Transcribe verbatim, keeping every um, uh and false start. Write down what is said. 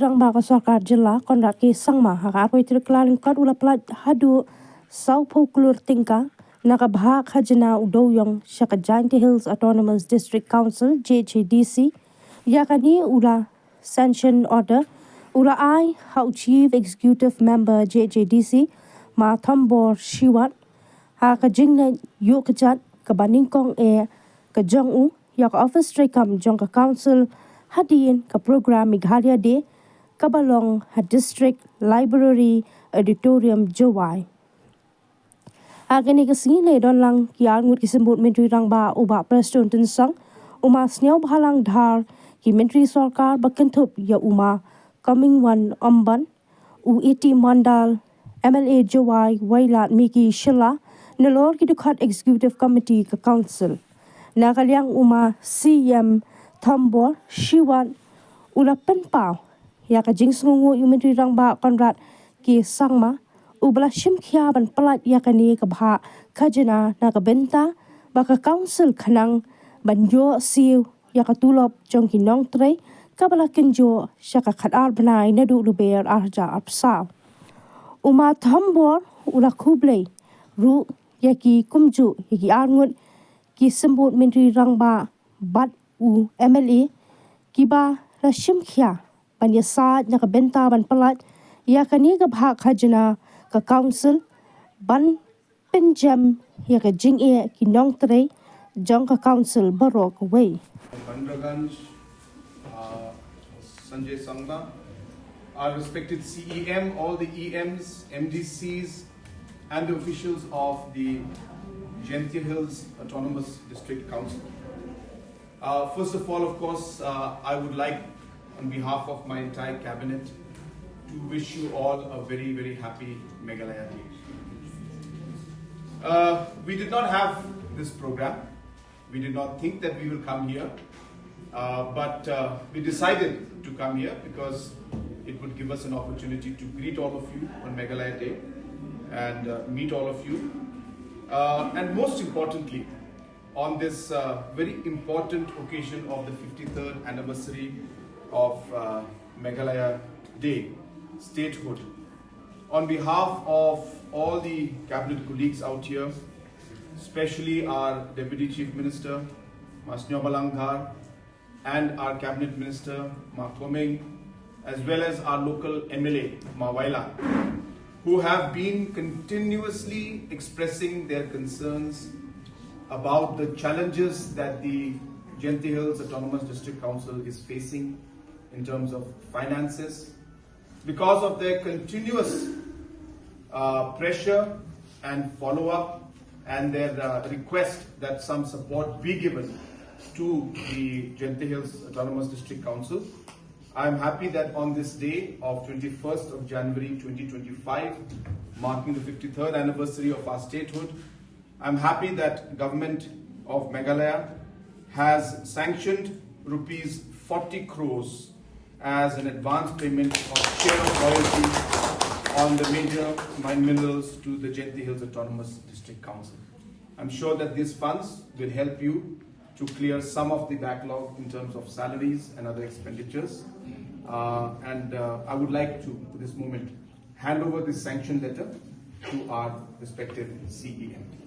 Rangbah ka Sorkar Jylla Conrad K Sangma ha ka arphew tarik Kyllalyngkot u la pynlait haduh sawphew klur tyngka na ka bhah khajna u dewïong sha ka Jaintia Hills Autonomous District Council, J H A D C. Ïa kane u la sanction order u la ai ha u Chief Executive Member J H A D C, Ma Thombor Shiwat, ha ka jingleit ïuh kjat kaba nyngkong eh ka jong u ïa ka office treikam jong ka council hadien ka program Meghalaya Day kaba long ha District Library Auditorium, Jowai. Ha kane ka sngi la don lang ki arngut ki symbud Myntri Rangbah, u Bah Prestone Tynsong, u Ma Sniawbhalang Dhar, ki Myntri Sorkar ba kynthup ïa u Ma Comingone Ymbon, u A T Mondal, M L A Jowai Wailadmiki Shylla, nalor ki dkhot Executive Committee ka Council. Na ka liang u Ma C M Thombor Shiwat u la pynpaw ïa ka jingsngewnguh ïa u Myntri Rangbah Conrad K Sangma, u ba la shim khia ban pynlait ïa kane ka bhah khajna na ka bynta ba ka Council kan nang ban ïoh siew ïa ka tulop jong ki nongtrei kaba la kynjoh sha ka khatar bnai naduh Lber arhajar arphew saw. U Ma Thombor u la khublei ruh ïa ki kumjuh ïa ki arngut ki symbud Myntri Rangbah bad u M L A kiba la shim khia ban ïasaid na ka bynta ban pynlait ïa kane ka bhah khajna ka Council ban pynjem ïa ka jingeh ki nongtrei jong ka Council baroh kawei. Bandarganj, uh, Sanjay Sangma, our respected C E M, all the E Ms, M D Cs, and the officials of the Jaintia Hills Autonomous District Council. Uh, first of all, of course, uh, I would like, on behalf of my entire cabinet, to wish you all a very, very happy Meghalaya Day. Uh, we did not have this program. We did not think that we will come here, uh, but uh, we decided to come here because it would give us an opportunity to greet all of you on Meghalaya Day and uh, meet all of you. Uh, and most importantly, on this uh, very important occasion of the fifty-third anniversary of uh, Meghalaya Day, statehood, on behalf of all the cabinet colleagues out here, especially our Deputy Chief Minister, Ma Sniawbhalang Dhar, and our Cabinet Minister, Ma Coming, as well as our local M L A, Ma Wailadmiki, who have been continuously expressing their concerns about the challenges that the Jaintia Hills Autonomous District Council is facing in terms of finances, because of their continuous uh, pressure and follow-up and their uh, request that some support be given to the Jaintia Hills Autonomous District Council. I'm happy that on this day of twenty-first of January twenty twenty-five, marking the fifty-third anniversary of our statehood, I'm happy that Government of Meghalaya has sanctioned rupees forty crores as an advance payment of share of royalty on the major mine minerals to the Jaintia Hills Autonomous District Council. I'm sure that these funds will help you to clear some of the backlog in terms of salaries and other expenditures. Uh, and uh, I would like to, for this moment, hand over this sanction letter to our respected C E M.